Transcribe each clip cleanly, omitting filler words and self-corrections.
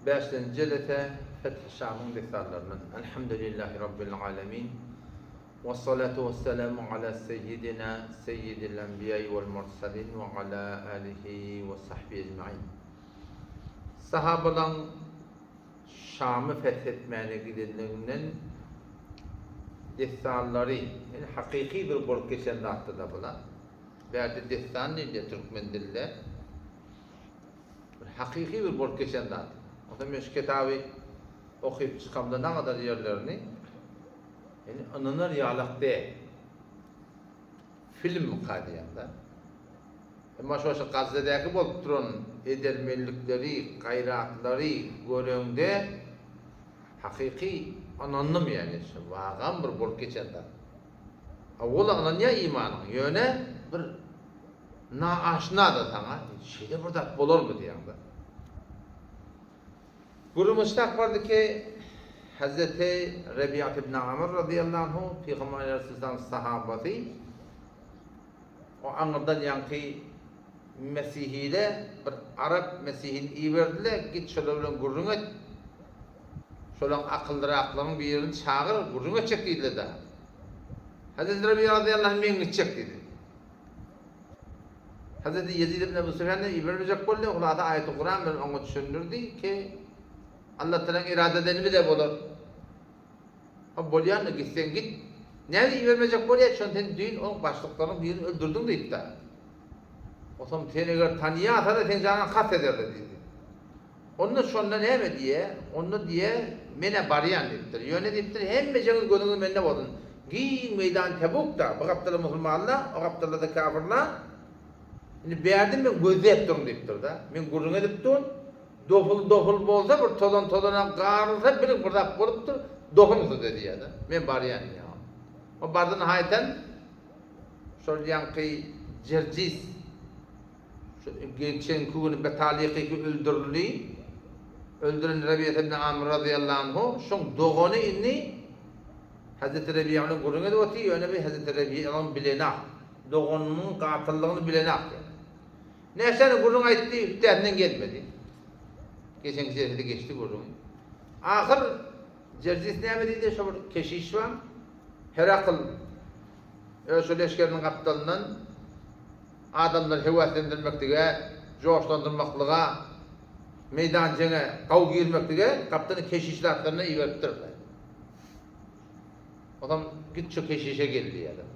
Bäşlenji jelese Feth Şamyň dessanlaryndan Elhamdülillahi Rabbil alemin Wessalatu wesselamu ala seýýidina seýýidil enbiýai wel mursalin we ala alihi we sahbihi ecmain Sahabalaň Şamy feth etmäne gidenliginden dessanlary, ýani hakyky bir bolup geçen zatdy-da bular. Bärde dessan diýilýär türkmen dilde. Bir hakyky bir bolup geçen zat. Onsoň men şu kitaby okyp çykamda nagadar ýerlerini ýani ynanar ýalak däl. Filmmika diýýän-de. Emma şo şu Gazzedäki bolup duran edermenlikleri, gaýratlary göreňde hakyky ynandym ýani şu wagam bir bolup geçen zat. Owal-a ynanýar imanyň, ýöne bir na-aşna-da saňa, şeýle bir zat bolarmy diýýäň-de. Gürrüňi ştak bardy ki, Hezreti Rebiat ibn Amr razyýallahu anhu, Pygamber aleýhissalamyň sahabasy, o aňyrdan ýaňky mesihile bir arap mesihini iberdiler, git şolar bilen gürrüň et, şolaň akyllyraklaryň birini çagyr, gürrüň etjek diýdiler-de. Hezreti Rebiýa razyýallahu anh men gitjek diýdi. Hezreti Ýezid ibn Ebu Sufýan-da ibermejek boldy, hulasa aýaty Kuran bilen oňa düşündirdi ki, Allah Tagalaň irade edeni bize bolar. Ha bolýanda gitseň git. Näme ibermejek bolýar, şony sen düýn oň başlyklarynyň birini öldürdiň diýipdi. Otam sen eger tanýasa-da seň janyňa kast ederdi diýdi. Onda şonda näme diýýä? Onda diýýä, Men-ä barýan diýipdir. Ýöne diýipdir, hemmejeňiz gözüňiz mende bolsun. Giň meýdan Tebuk-da, bu gapdalda musulmanlar, o gapdalda-da kafirler. Indi bärde men gözläp durun diýipdir-de. Men gürrüň edip durun. Doful-doful bolsa, bir tozan-tozana garylsa, biliň bir zat bolupdyr, dofuň size diýýä-de. Men barýan diýýä. O bardy nahaýatan şol ýaňky Jirjis Şu geçenki güni Betalykyky öldürildi. Öldüren Rebiýa ibn Amr razyýallahu anhu, şoň dogany indi Hezreti Rebiýa bilen gürrüň edip otyr, ýöne bir Hezreti Rebiýa ony bilenak. Doganynyň gatyllygyny bilenak ýöne. Näçäni gürrüň aýtdy, hütdesinden gelmedi. Geçenki jelsede geçdi gürrüň. Ahyr Jerzis näme diýdi, şo bir keşiş bar. Herakl öz şo leşgeriniň gapdalyndan Adamlary höweslendirmeklige, joşlandyrmaklyga, meýdan jeňe gawy girmeklige gapdany keşiş zatlaryna iberipdir. Onsoň git şu keşişe gel diýýärler.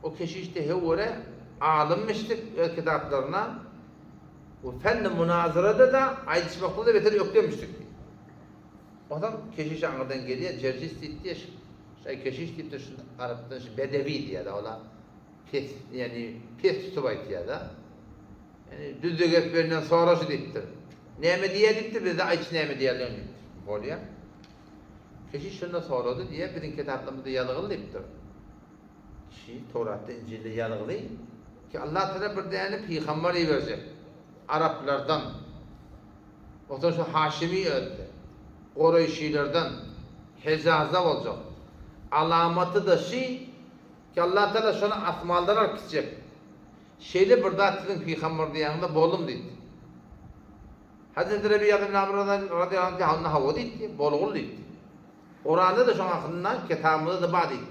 O keşiş-de höwere alymmyşdyk öz kitaplaryna we fenni munazarada-da aýdyşmakda-da beter ökdemişdik diýip. Onsoň keşiş aňyrdan gelýär, Jerjis diýipdir, şaý keşiş diýipdir, şu arapdan şu bedewi diýýär-de ola. Pes, ýagny pes tutup aýtýar-da. Ýagny düzde gelip menden soraşy diýipdir. Näme diýýär diýipdir, bizde aýtçy näme diýýärligini diýipdir. Bolýar. Keşiş şonda sorady diýýär, biziň kitaplarymyzda ýazgyly diýipdir. Kişi Towratda, Injilde ýazgyly ki Allah Tagala bir däne pygambar iberjek. Araplardan. Onsoň şu Haşimi özde. Goreýşilerden. Hejazda boljak. Alamaty-da şi, Ki Allah Tagala şony asmandan alyp gitjek. Şeýle bir zat siziň pygamber diýýäňizde boldum diýdi. Hezreti Rebiýa ibn Amr radyýallahu anh onda hawa diýdi, bolgul diýdi. Kuranda-da şoň hakynda kitabymyzda-da bar diýdi.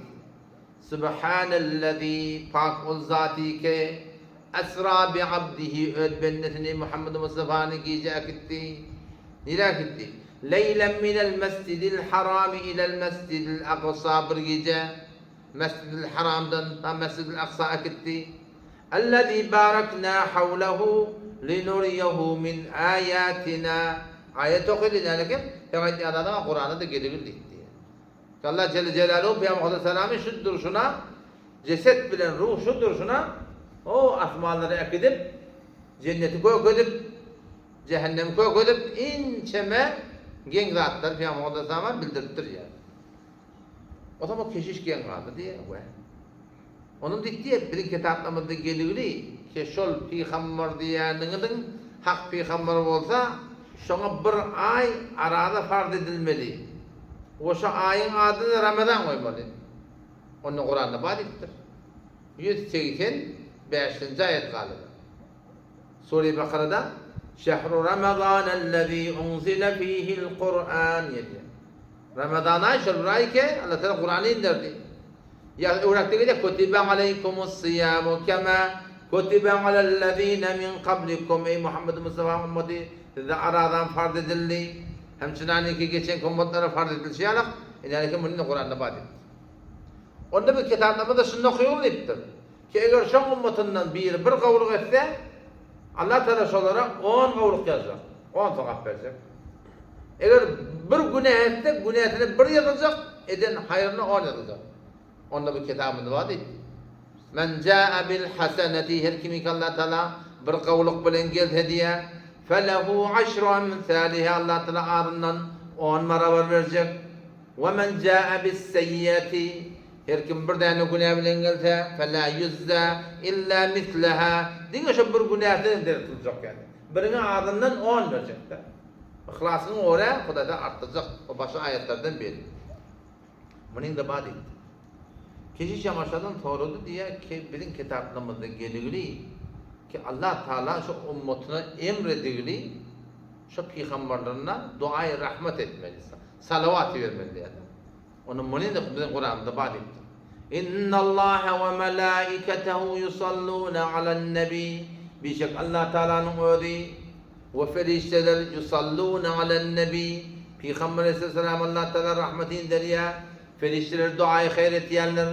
Subhanellezî pak ol zaty ki esra bi abdihi öz bendesini Muhammed Mustafany gije äkitdi. Nirä äkitdi? Leýlen minel mesjidil harami ilel mesjidil aksa bir gije Mesjidil Haramdan ta Mesjidil Aksa äkitdi. Ellezî baraknâ hawlehu linuriýehu min âyâtinâ Aýat okydy näme kim? Sen aýtýan zadyň-a Kuranda-da geligil diýipdi. Allah Jelle Jelaluhu Pygamber Aleyhissalamy şu durşuna jeset bilen ruh şu durşuna o asmanlara äkidip jenneti görkezip jähennemi görkezip inçeme geň zatlary Pygamber Aleyhissalama bildiripdir ýa. Onsoň o keşiş geň galdy diýýär we Onuň diýdi, biziň kitaplarymyzda geligli ki şol pygambar diýýäniňiziň hak pygambar bolsa, şoňa bir aý araza farz edilmeli we şo aýyň adyny Ramazan goýmaly. Onda Kuranda bar diýipdir. 185-nji aýat galyba. Sure-i Bakarada. Şehru Ramazanellezî unzile fîhil Kur'an diýýär. Ramazan aýy şol bir aý ki, Allah Teala Kurany inderdi. Ýa öwrakda gelýär, Kutibe aleýkumus siýamu kema kutibe alellezine min kablikum Eý Muhammed Mustafa ummeti, size arazan farz edildi. Hem çynanyňky geçenki ummatlara farz edilişi ýalak, inäniňki muny Kuranda bar diýipdir. Onda biz kitaplarymyzda şunda okaýaly diýipdir. Ki eger şoň ummatyndan biri bir gowulyk etse, Allah Teala şolara on gowulyk ýazjak, on sogap berjek. Eger bir günä etse, günäsine bir ýazyljak, eden haýryna on ýazyljak. Onda bu kitabymyzda bar diýip. Men jaa bil haseneti her kimiki Allah Teala bir gowulyk bilen gelse diýä, felehu aşru emsaliha Allah Teala azyndan on barabar berjek. Ve men jaa bis seýýeti Her kim bir däne günä bilen gelse, felâ ýujzâ illâ mislehâ, diňe şo bir günäsinden derek tutuljak ýaly. Biriňe azyndan on berjekdir. Yhlasyňa görä Hudaýdan artdyrjak. O başga aýatlardan belli. Munyň-da bar diýipdir. Keşiş ýamaşadan sorady diýýär ki, biziň kitaplarymyzda geligili ki Allah Taala şu ummatyna emredigili şu pygamberlerine duaýy rahmet etmeli, salawat ibermeli diýýär. Onda muny indi biziň Kuranymyzda bar diýipdir. Innallaha we melaiketehu yusalluna alen nebi. Bişek Allah Taalanyň özi we perişdeler yusalluna alen nebi. Pygamber aleyhisselam Allah Taala rahmet inderýär. Perişdeler duaýy haýyr etýärler.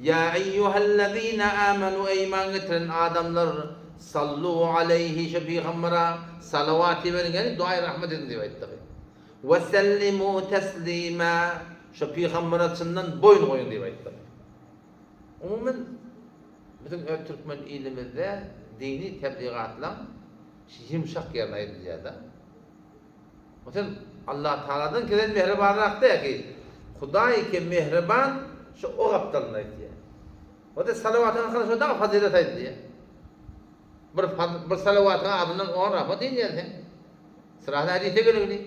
Ýa eýýuhellezine amenu eý iman getiren adamlar sallu aleýhi şu pygambere salawat iberiň ýagny duaýy rahmet ediň diýip aýtdy. Wesellimu teslima, Şo pygambere çyndan boýun goýuň diýip aýtdyr. Umuman, biziň öz türkmen ilimizde dini tebligatlaň şu ýumşak ýerini aýdylýar-da. Sen Allatagaladan gelen mähribanrak däl ki, Hudaý ki mähriban şu o gapdalynda aýdýar. O-da salawatyň arkaly şo dagy fazylet aýdylýar. Bir bir salawatyň adyndan on rahmat inýär sen. Syrasy hadise geligli.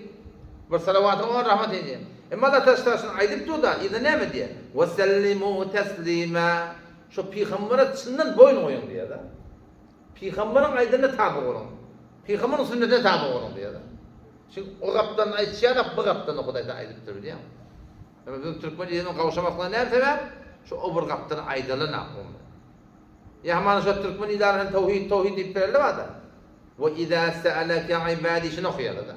Bir salawatyň on rahmat inýär. Emma Allah taştaşyny aýdyp dur-da, yzyna näme diýýär? Wesellimu teslima. Şo pygambere çyndan boýun goýuň diýýär-de. Pygamberiň aýdanyna taby boluň. Pygamberiň sünnetine taby boluň diýýär-de. Çünki o gapdan aýtýar, bu gapdan Hudaý aýdypdyr bilýäňmi? Emma biziň türkmen iliniň gowşamaklygyna näme sebäp? Şu o bir gapdan aýdylan-a. Ýa hamana şo türkmen idarasyn towhid towhid diýip bereli barda. We iza sa'alaka ibadi şuny okaýarlar-da.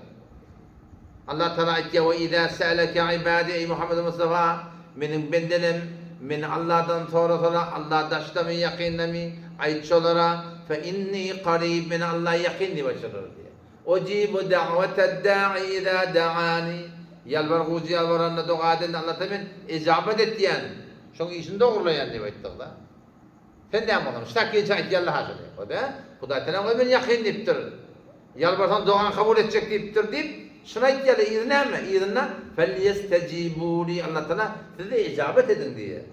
Allah Taala aýtýar we iza sa'alaka ibadi eý Muhammed Mustafa meniň bendelem meni Allahdan sorasalar Allah daşdamy ýakyndamy aýt şolara fe inni karib meni Allah ýakyn diýip aýt şolara diýýär. Ujibu da'weted da'i iza da'ani ýalbargujy ýalbaranda doga edende Allah Taala men ejabat etýän şoň işini dogrulaýan diýip aýtdyk-da. Sen näme bolsaň, ştak gelşi aýtýarlar ha şony. O-da, Hudaý Tagala oňa men ýakyn diýipdir. Ýalbarsaň dogaňy kabul etjek diýipdir diýip, şuny aýtýarlar. Yzy näme? Yzynda Felýestejibû li Allah Tagala siz-de ejabat ediň diýýär.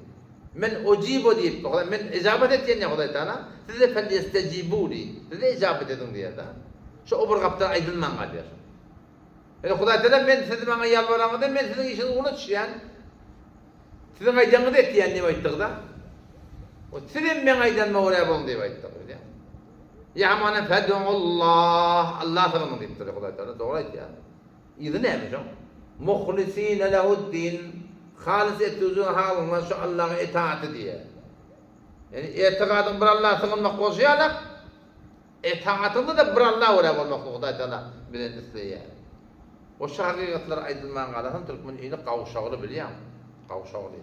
Men ujibu diýip, Hudaý men ejabat etýän diýýär Hudaý Tagala. Siz-de felýestejibû li siz-de ejabat ediň diýýär-de. Şu o bir gapdal aýdylman galýar. Ýöne Hudaý Tagala men siz maňa ýalbaraňyzda men siziň işiňizi ugruna düşýän. Siziň aýdanyňyzy etýän diýip aýtdyk-da. O sizem meň aýdanyma görä boluň diýip aýtdyk bilýäňmi? Ýa hamana fed'ullah, Alla sygynyň diýipdir Hudaý Tagala dogry aýtýar. Yzy näme şoň? Muhlisine lehu'd-din, halys etdüji halyňa şu Allaha itaat diýýär. Ýani etigadyň bir Alla sygynmak bolşy ýalak, Etagatyňda-da bir Alla görä bolmaklygy Hudaý Tagala bizden isleýär. O şu hakykatlar aýdylman galasam türkmen ili gawşagly bilýäňmi? Gawşagly.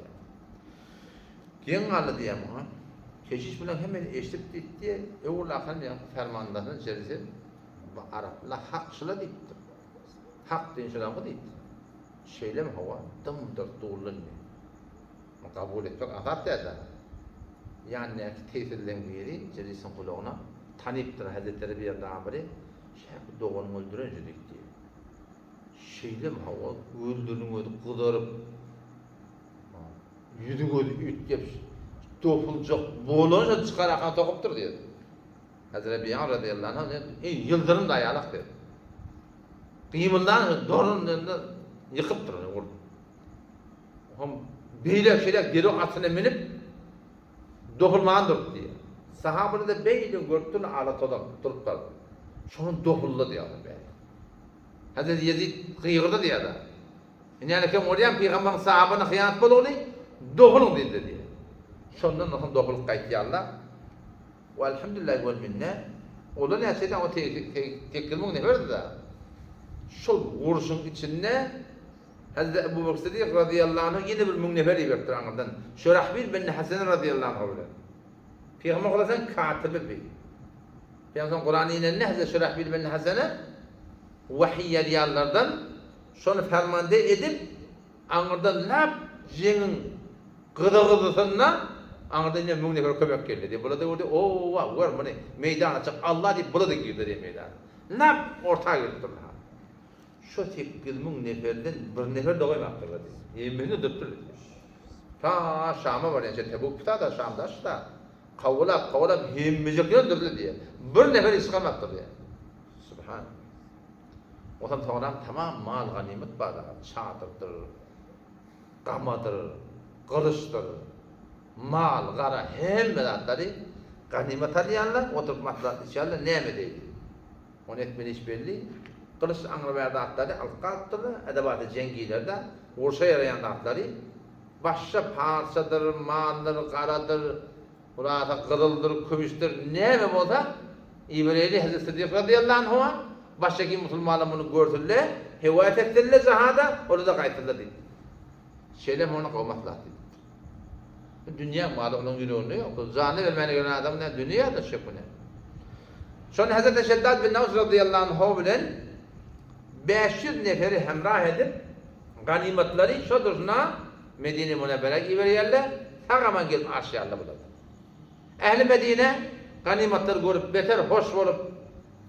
Geň galdy diýýär muňa. Keşiş bilen hemmesi eşidip diýipdi, öwrül ahyry ýaňky fermandasyny içerisi bu araplar hak şula diýipdir. Hak din şulaňky diýipdir. Şeýlemi hawa, dymdyr dully indi. Muny kabul etmek aňsat däl-de. Ýanyndaky teýsizleň biri Jelisiň gulagyna tanypdyr Hezretleri bir ýerde abyry, Şäki doganyňy öldüren şu diýipdi. Şeýlemi hawa, gözleriniň özi gyzaryp, ýüzi gözi üýtgäp, dopuljak bolan şo çykar akan sokupdyr diýdi. Hezreti Biýan razyýallahu anh, Eý, ýyldyrym daýalak diýdi. Gymyldan dorun ýykypdyr ony urup. Oňam beýle-şeýle derrew atyna münüp, dohulman durupdy. Sahabalar-da beýle görüp durlar, ala tozan durupdyr. Şondan dopuldy diýýärler bäri. Hazreti Ýezid gygyrdy diýýärler. Ine kim bolýan pygamberiň sahabyna hyýanat bolugny dopuluň diýdi diýýär. Şondan soň dopulup gaýtýarlar. We elhamdülillahi wel minne. Olar näçedi? O 8000 neferdi-de. Şol urşuň içinde Hazreti Ebu Bekr Siddik razyýallahu anhu ýene bir müň nefer iberipdir aňyrdan. Şurahbil bin Hasen razyýallahu anhu bilen. Pygamber Hudaýdan katyby bi. Pygamber Kurany inende Hazreti Şurahbil bin Hasene wahiý ýazýanlardan şony fermande edip aňyrdan lap jeňiň gyzy-gyzysynda aňyrdan ine müň nefer kömek geldi diýip. Bular-da gördi, owa, gör muny, meýdan açyk, Allah diýip bular-da girdi diýip meýdana. Lap orta giripdirler. Şo 8000 neferden bir nefer dogaýmapdyrlar diýip. Hemmesini öldüripdirler diýip. Ta Şama barýança Tebuk da Şamda açda. Kowalap, kowalap hemmejekini öldürdi diýýär. Bir nefer iş galmapdyr diýýär. Subhan. Ondan soňram tamam mal ganymat bar, çadyrdyr, gamadyr, gylyçdyr, mal, gara hemme zatlary ganymat alýarlar, oturyp maslahat içýärler, näme edeýli? Ony etmeli iş belli. Gylyç aňry-bäri zatlary alyp galypdyrlar, edebaty jeňgiler-de, urşa ýaraýan zatlary. Başga parçadyr, maldyr, garadyr, hulasa gyzyldyr, kümüşdir, näme bolsa, ibereli Hezreti Siddik razyýallahu anhuwa, başga kim musulmanlar muny görsünle, hewes etsinle jahada, olar-da gaýtsynlar diýipdir. Şeýle hem ony gowy maslahat diýipdir. Bu dünýä maly onuň ýüreginde ýokdur. Janyny bermäne gelen adam näme dünýä ýadyna düşjek bu näme? Şonda Hezreti Şeddad bin Aws razyýallahu anhu bilen 500 neferi hemrah edip, ganymatlary şo durşuna Medine Münewwerä iberýärler, sag-aman gelip aşýarlar bular. Ähli Medine ganymatlary görüp beter hoş bolup,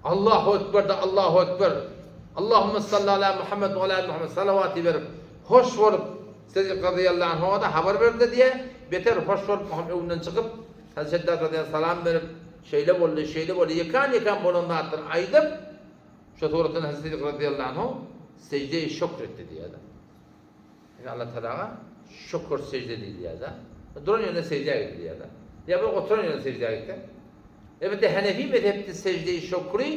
Allahu Ekber-de Allahu Ekber, Allahümme salli ala Muhammed we ala ali Muhammed salawat iberip, hoş bolup, Siddik razyýallahu anhu'a-da habar berdi diýýär, beter hoş bolup Muhammed öňünden çykyp, Hazreti Şeddad razyýallahu salam berip, şeýle boldy, şeýle boldy, ýekan-ýekan bolan zatlary aýdyp, Şu suratdan Hazreti Siddik razyýallahu anhu sejde-i şükr etdi diýýär-de. Ýagny Allah Tagala şükür sejde diýilýär-de. Duran ýerinde sejdä gidilýär-de. Ýa bir oturan ýerinde sejdä gitse. Elbetde Hanefi mezhepde sejde-i şükri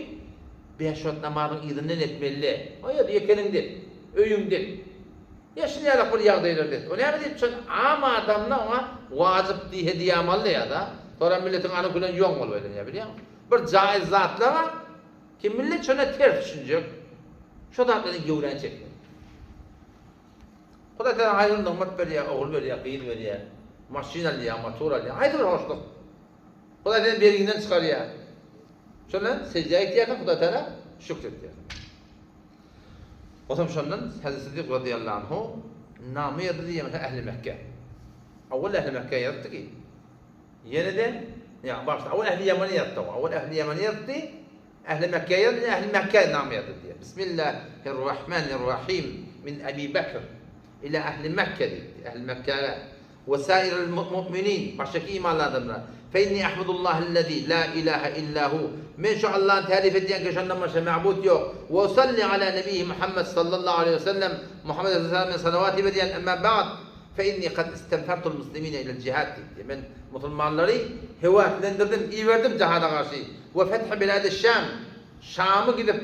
bäş wagt namazyň yzyndan etmeli. O ýerde ýekeniňde et, öýüňde et. Ýa şuny ýalak bir ýagdaýlarda et. O näme diýip şol am adamda oňa wajyp diýhe diýamaly ýa-da. Sonra milletiň anyk bilen ýoň bolup aýlanýar bilýäňmi? Bir jaiz zatlar bar. Kim millet şona ters düşünjek, şo zatlaryň göwräni çekmeli. Hudaý saňa haýsy nygmat berýär, ogul berýär, gyz berýär, maşyn alýar, motor alýar, haýsy bir hoşluk. Hudaý seni berginden çykarýar. Şonda sežde etýärsiň, Hudaý Tagala şükür etýärsiň. Otam şondan Hazreti Siddik razyýallahu anhu name ýazdy diýýär, ähli Mekge. Awwal ähli Mekge ýazypdy ki, Ýene-de, ýa, bagyşla, owal ähli Ýemeni ýazdy, owal ähli Ýemeni ýazdy, ähli Mekgä ýazdy, indi ähli Mekgä name ýazdy diýýär. Bismillahirrahmanirrahim min Ebi Bekr ila ähli Mekke diýipdi, ähli Mekgäge we sairil mu'minin, başgaky imanly adamlara. Fe inni ahmedullahellezî la ilahe illa hu. Men şu Allany tärif edýän ki, şondan başga ma'bud ýok. We usalli ala nebihi Muhammed sallallahu aleýhi we sellem, Muhammed aleyhisselam men salawat iberýän, emma ba'd. Fe inni kad istenfertul muslimine ilel jihad diýipdi. Men musulmanlary höweslendirdim, iberdim jihada garşy. We fethi biladi Şam, Şamy gidip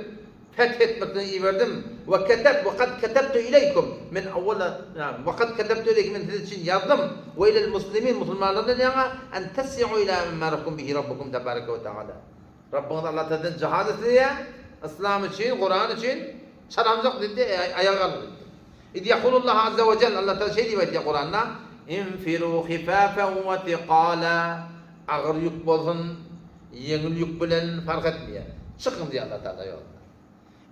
feth etmekden iberdim. We keteb, we kad ketebtu ileýkum, men awwala, we kad ketebtu ileýkum, men siz üçin ýazdym. We ilel muslimin, musulmanlardan ýaňa, en tesi'u ila emarakum bihi rabbukum tebareke we teala. Rabbyňyz Allah sizden jihad isleýär, yslam üçin, Kuran üçin çalamjak diýdi, aýaga galdy diýdi. Iz ýekulullahu azza we jel, Allah Taala şeý diýip aýdýar Kuranda, Infiru hifafen we thiqala, agyr ýük bolsun, ýeňil ýük bilen fark etmeýär. Çykyň diýýär Allah Taala ýoluna.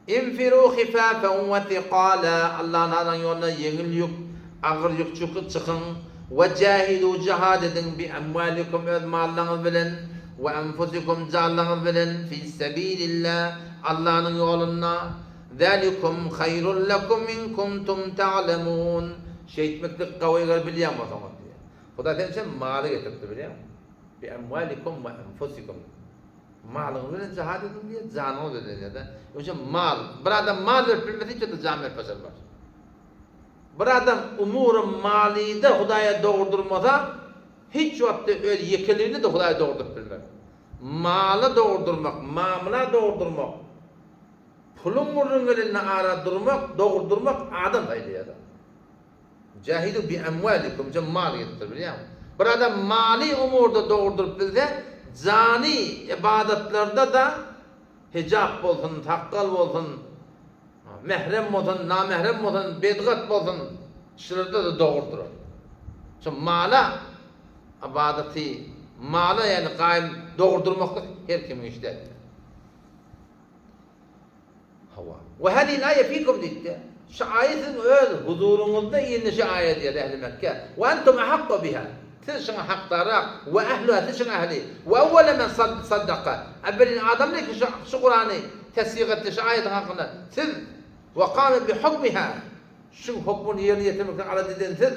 Infiru hifafen we thiqala, Allah Taalaň ýoluna ýeňil ýük, agyr ýük çykyp çykyň. We jahidu jihad ediň bi amwalikum öz mallaryňyz bilen we enfusikum janlaryňyz bilen fi sebilillah Allanyň ýolunda. Zalikum haýrun lekum in kuntum ta'lemun. Şeýtmeklik gawy eger bilýän bolsaňyz diýýär. Hudaý seniň üçin maly getiripdir bilýäňmi? Bi amwalikum we enfusikum. Malyňyz bilen jihad ediň diýýär, janyňyz bilen diýýär-de. Onuň üçin mal, bir adam mal berip bilmese hiç wagtda jan berip başarmaz. Bir adam umury malyda Hudaýa dogry durmasa, hiç wagtda öz ýekeligini-de Hudaýa dogry durup bilmez. Mala dogurdurmak, mamla dogurdurmak, puluň gürrüň gelende ara durmak, dogurdurmak adam saýlaýar. Jahidu bi amwalikum, jem mal gelipdir bilýäňmi? Bir adam maly umurda dogurdyryp bilse, jany ybadatlarda-da hijap bolsun, sakgal bolsun, mährem bolsun, namährem bolsun, bedgat bolsun, şularda-da dogurdyrar. Şu mala ybadaty, mala ýagny gaýym dogurdurmaklyk her kimiň işi däldir. Hawa. We hadihil aýe fikum diýipdi. Şu aýe siziň öz huzuryňyzda indi şu aýe diýýär ähli Mekge. We entum ahakku biha. Siz şuňa hakdarrak we ehluha siz şuň ähli. We awwala men saddaka. Awwelin adamlar ki şu şu Kurany tesdik etdi şu aýatyň hakynda siz we kame bi hukmiha. Şuň hukmuny ýerine ýetirmekden alada eden siz.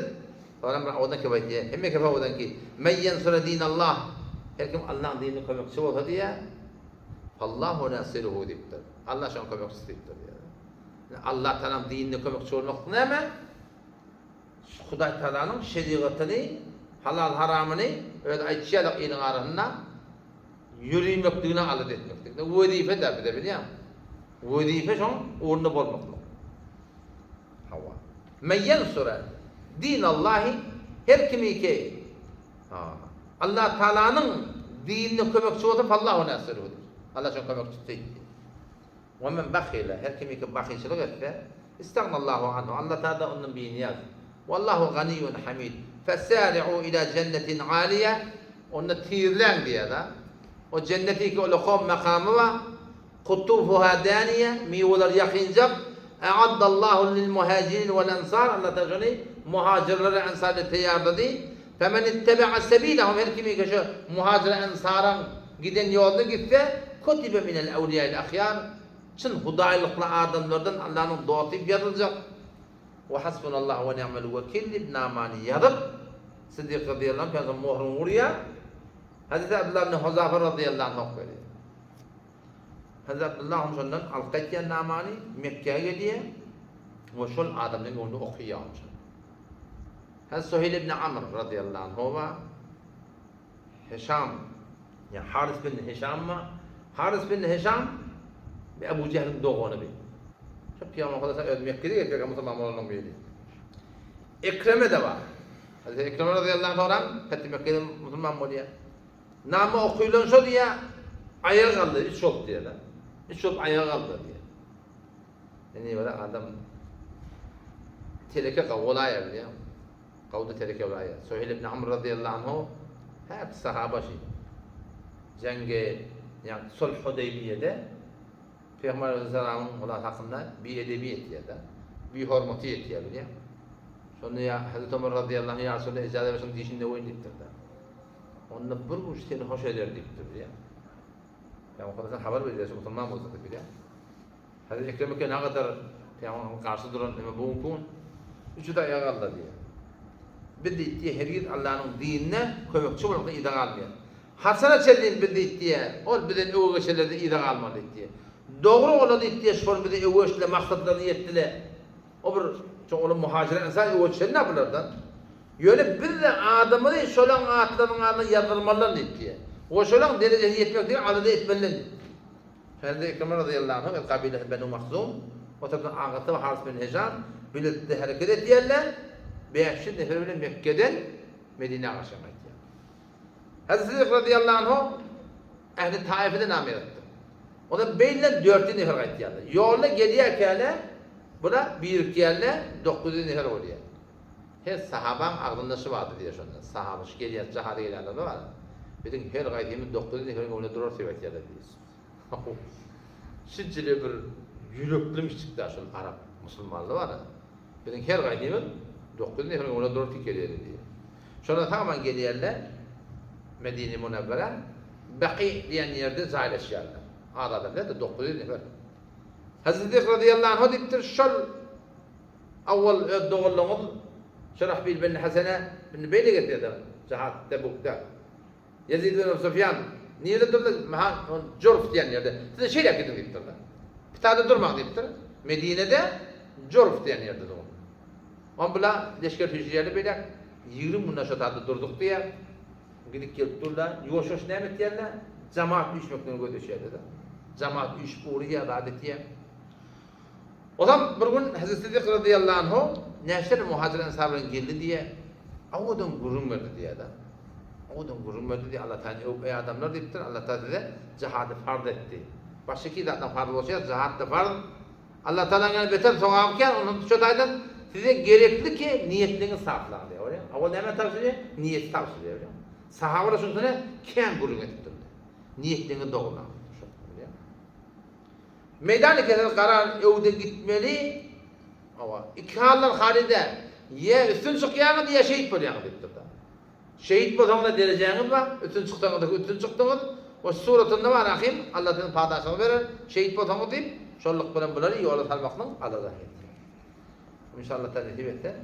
Soňra bir owadan kep aýtýar. Hemme kepe owadan ki, Men ýensure dinallah. Her kim Allaň dinine kömekçi bolsa diýýär. Allahu nasiruhu diýipdir. Allah şoň kömekçisi diýipdir diýýär. Ýani Allah Tagalaň dinine kömekçi bolmak näme? Hudaý Tagalanyň şerigatyny, halal haramyny öz aýtşy ýaly iliň arasynda ýörimekligine alada etmeklik. Wezipe dä bize bilýäňmi? Wezipe şoň ugrunda bolmaklyk. Hawa. Men ýensure dinallahi her kimi ki Allah Taalanyň dinine kömekçi bolsa fallahu nasiruhu diýip. Allah şoň kömekçisi diýip. We men bahile her kimi ki bahylçylyk etse istagnallahu anhu Allah Taala ondan binyaz. Wallahu ganiyyun hamid. Fesari'u ila jennetin aliye onda tizläň diýýär-de. O jenneti ki ulakom makamy bar. Kutufuha daniýe, miweler ýakynjak, A'addallahu lil-muhajirin wal-ensar, Allah Tagala şony muhajirlere, ensarlara teýýarlady. Femen ittebe'a sebilehum, her kimiki şu muhajir ensaryň giden ýoluna gitse, kutibe minel ewliýail ahýar, çyn hudaýlykly adamlardan Allanyň dosty diýip ýazyljak. We hasbunallahu we ni'mel wekil diýip namany ýazyp, Siddik razyýallahu anh Pygamber möhrüni urýar. Hezreti Abdullah ibn Huzafa razyýallahu anh berýär. Hazreti Abdullah hem şondan alyp gaýtýan namany Mekgä gelýär we şol adamlaryň öňünde okaýar ony şol. Hazreti Suheýl ibn Amr razyýallahu anhu bar. Hişam, ýa Haris bin Hişam bar. Haris bin Hişam bi Ebu Jehliň dogany bi. Şu Pygamber Hudaý öz Mekgede gelip musulman bolanyň biri. Ekreme de bar. Hazreti Ekreme razyýallahu anhu soran Fethi Mekgede musulman bolýar. Nama okylan şo diýýä, aýaga galdy, üç bolup diýýä-de. Üç bolup aýaga galdy diýýä. Indi bir adam teleke gawy bolaýar bilýäňmi? Gawda teleke bolaýar. Suheýl ibn Amr razyýallahu anhu häki sahaba şi. Jeňge, ýagny Sulh Hudeýbiýede Pygamber aleyhisselamyň olar hakynda biedebi etýär-de. Bihormaty etýär bilýäňmi? Şonda ýa Hazreti Omar razyýallahu anh ýa Resulallah ijaza ber şonuň dişini döweýin diýipdir-de. Onda bir guş seni hoş eder diýipdir bilýäň. Pygamber sen habar berýär, şu musulman bolsa diýip bilýäň. Hazreti Ekrem eken ne kadar Pygamber garşy duran eme bu gün üçü de aýaga galdy diýýär. Biz diýdi, hergiz Allanyň dinine kömekçi bolmakdan yza galmaýar. Haçana çenli biz diýdi, ol bizden öňe geçenlerden yza galmaly diýdi. Dogry ola diýdi, şol bizi öňe geçdiler, maksatlaryna ýetdiler. O bir çoň olam muhajir ensar öňe geçen bulardan. Ýöne biz-de adymyzy şolaň atlarynyň adyna ýazdyrmalydan diýipdi. We şolaň derejesine ýetmek diýip alada etmelidan diýipdi. Hazreti Ikrime razyýallahu anhu öz kabilesi Benu Mahzum, o tarapdan agasy we Haris bin Hişam bilelikde hereket edýärler, 500 nefer bilen Mekgeden Medinä garşy gaýtýar. Hazreti Siddik razyýallahu anhu ähli Taifede name ýazypdyr. Olar beýleden 400 nefer gaýtýarlar. Ýolda gelýärkäler bular birikýärler, 900 nefer bolýar. Her sahabaň agzynda şu bardy diýýär şonda. Sahaba şu gelýän jahada gelýän adamlar bar. Biziň her gaýsymyz 900 neferiň öňünde durarys diýip aýtýarlar diýýär. Şinçele bir ýüreklimiş çykdy şol arap musulmanlar bar. Biziň her gaýsymyz 900 neferiň öňünde durarys diýip gelýärler diýýär. Şondan sag-aman gelýärler Medine Munewwere, Baki diýen ýerde jaýlaşýarlar. Az adam däl-de 900 nefer. Hazreti Siddik razyýallahu anhu diýipdir, şol Awwal öz doganlaryňyz Şerahbil bin Hasene indi beýle getirdi Jahat Tebukda. Ýezid bin Ebu Sufýan nirede durdy? Maha Jurf diýen ýerde. Siz şeýle gidiň diýipdir. Pitada durmaň diýipdir. Medinede Jurf diýen ýerde durun. On bula leşger süýşürýärler beýläk. 20 günden şo taýda durduk diýýär. Gidip gelip durlar. Ýuwaş-ýuwaş näme etýärler? Jemaat üýşmekden gözleşýärdi-de. Jemaat üýşüp ugrýar, zat etýär. Ozal bir gün Hezreti Siddik razyýallahu anhu näçe muhajir ensar bilen geldi diýýär. Owadan gürrüň berdi diýýär-de. Owadan gürrüň berdi diýýär. Allah Taala öwüp, eý adamlar diýipdir, Allah Taala size jihady farz etdi. Başga iki zatdan farz bolşy ýaly jihad-da farz. Allah Taala ýany beter sogaby kän, ondan şu taýdan size gerekli ki niýetliňizi saplaň diýýär. Görýäňmi? Owal näme tabşyrýar? Niýeti tabşyrýar. Görýäňmi? Sahabalar şunusyna kän gürrüň edipdirler. Niýetliňizi dogurlaň diýip. Şo, görýäňmi? Meýdan ekesiz garar öwde gitmeli. Hawa, iki haldan haly däl. Ýa üstün çykýaňyz, ýa şehit bolýaňyz diýipdir-de. Şehit bolsaňyz-da derejäňiz bar, üstün çyksaňyz-da üstün çykdyňyz. O suratynda bar ahym, Allah siziň padaşyňyzy berer, şehit bolsaňyz diýip, şonluk bilen bulary ýola salmaklygyň alada etýär. Inşallah Taala nesip etse,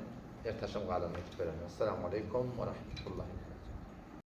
ertaşam galanyny etip bererin. Essalamu aleýkum we rahmetullahi.